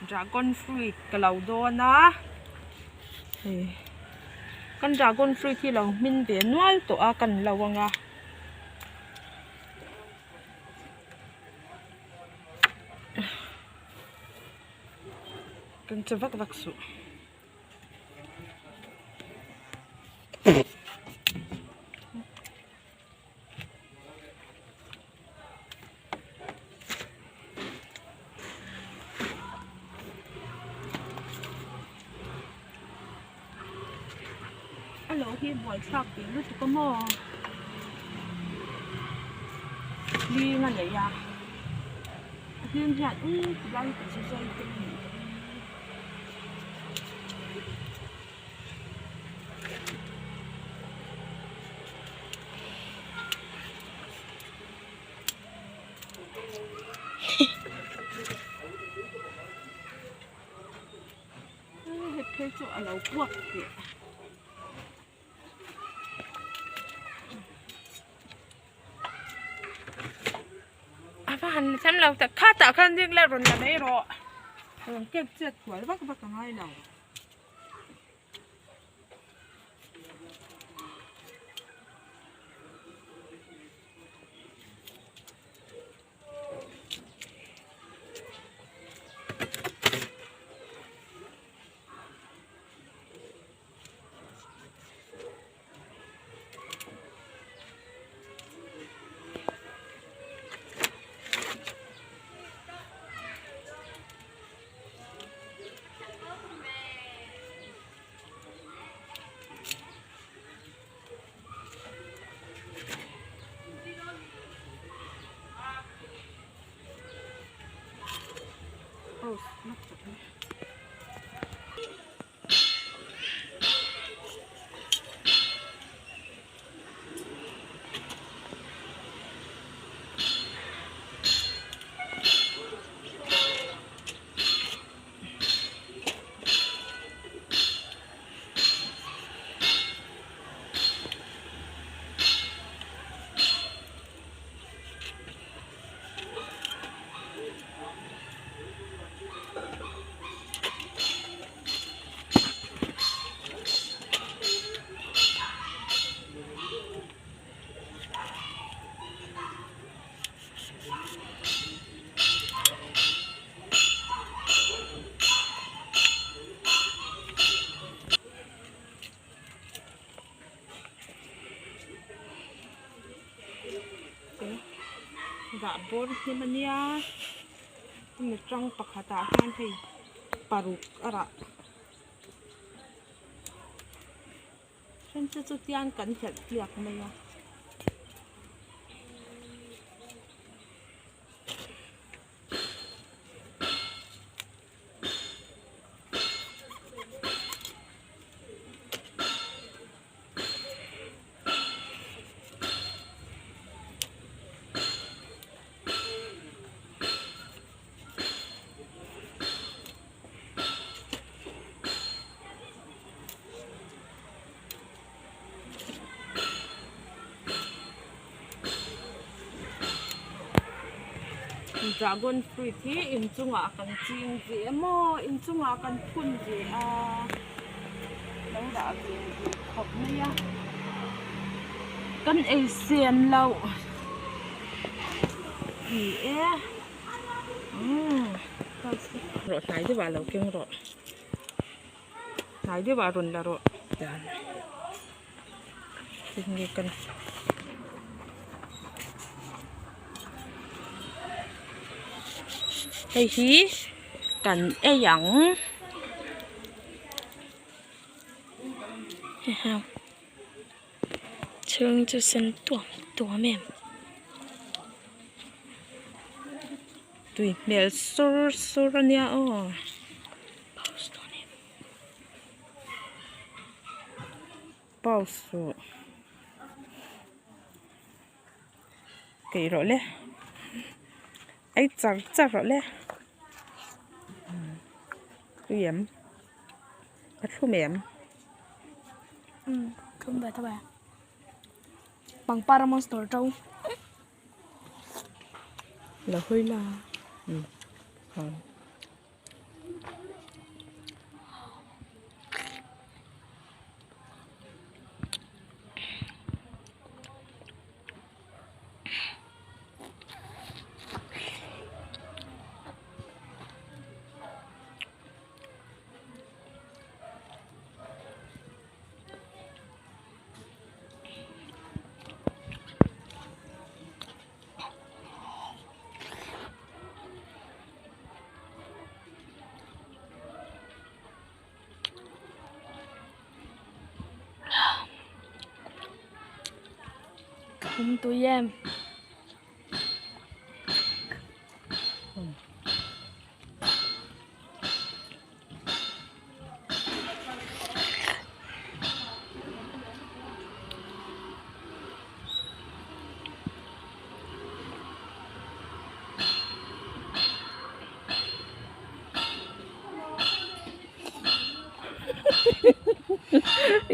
Dragon fruit ka lo dawn a hei kan dragon fruit hi lo hmin ve nual tawh a kan lo ang a. Kan che vak vak suh. A lo hi buaithlak tih lutuk a maw hling a nei a a hling hian u tilai ka zu zai te a nih hi. Hei phei chu a lo puak teh a va han tham lo tak khatah khan ding la rawn la mai rawh rawn kek chet kual vak vak a ngai lo. Vah bawr hnim a nia hemi tang pakhatah hian hei paruk a rah then chu chutiang kan helh tliak mai a. Dragon fruit hi inchungah kan ching ve emaw inchungah kan phun ve a lo dah ve duh khawp mai a kan ei sen loh ni e umm rawh hnai deuh ah lo keng rawh. Hnai deuh ah rawn la rawh dan tinge kan hei hi kan ei ang chhung chu sen tuam tuam em. Tui hmel sur sur a nia aw. Pause suh keih rawh le ei char char rawh le tui em a thlum em. Thlum ve tho e pangpar a monster to. La hawi la. Hum tui em.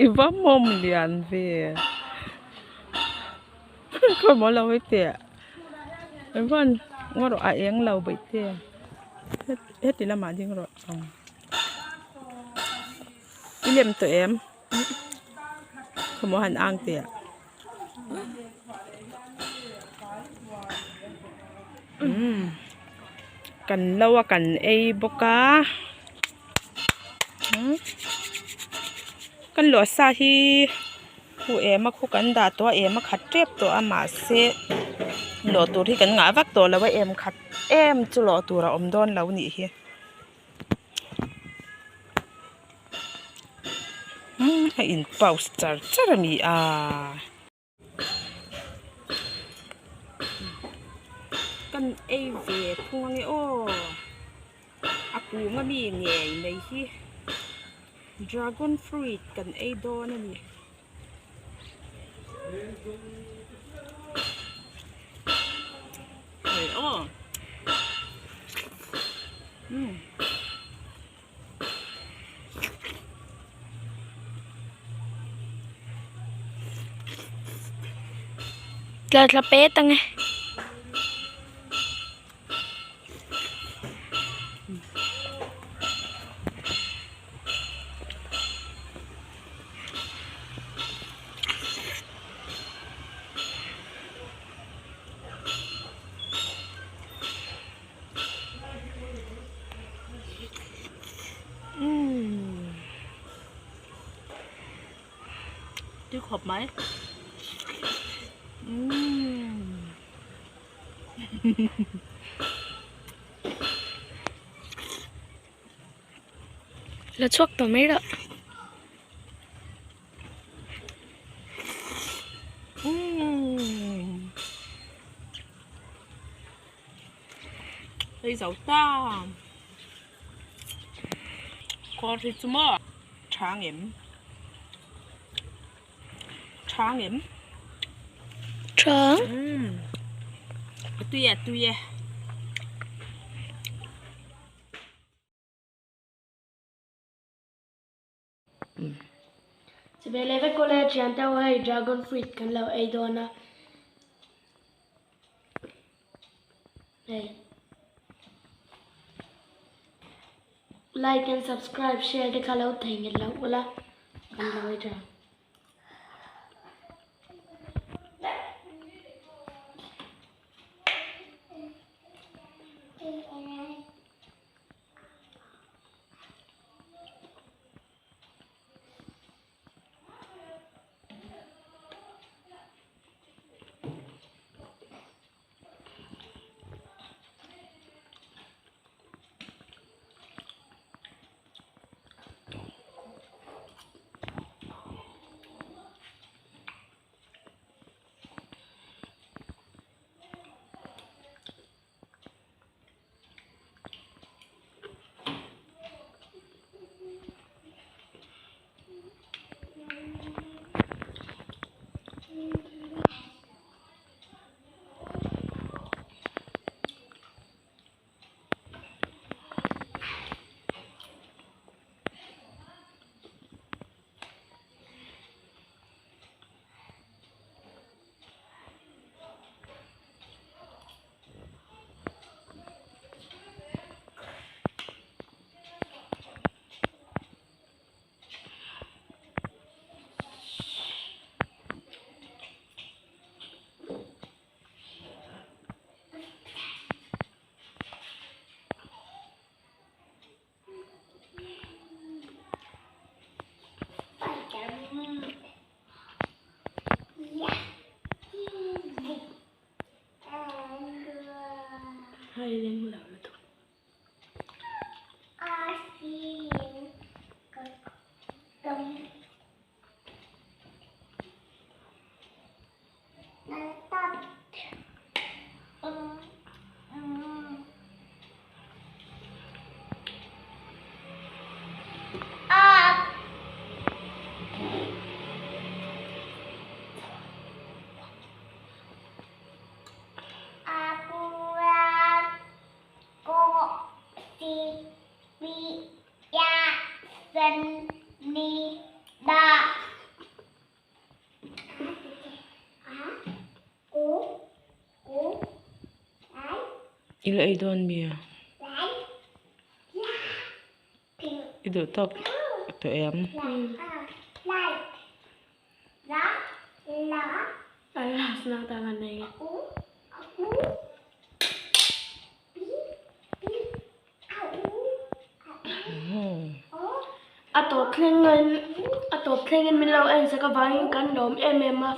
I va mawm lian ve khaw maw lo teh engpawh ngaw rawh a eng lo baih te heti lamah ding rawh ang i lem tawh em khaw maw han ang teh. Kan lo a kan ei bawk a kan lawh sa hi khu em a khu kan dah tawh a em a khat tep tawh a mahse lawh tur hi kan ngah vak tawh lo a em khat em chu lawh tur a awm dawn lo nih hi. A in pause char char a ni a. Kan ei ve thung ange aw a kung ami ngei mai hi dragon fruit kan ei dawn a ni. Hei aw umm. Tla thla pet ang e. Tui khawp mai. Umm. La chhuak tawh mai rawh. Umm. Hei zo ta. Kawr hi chu maw tha ngem tha ngem tha umm a tui e a tui e. Chubeleh vek ule thian te ho hei dragon fruit kan lo ei dawn a hei like and subscribe share te kha lo thei nghet lo ula kan lo ei tha. I la ei dawn mi a? I duh tawk tawh em? A tawp thlengin a tawp thlengin min lo en sak avangin kan lawm em em a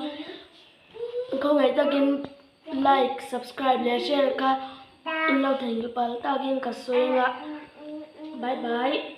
khawngaih takin like subscribe leh share kha in lo theihnghilh palh takin ka sawi ang a bye bye.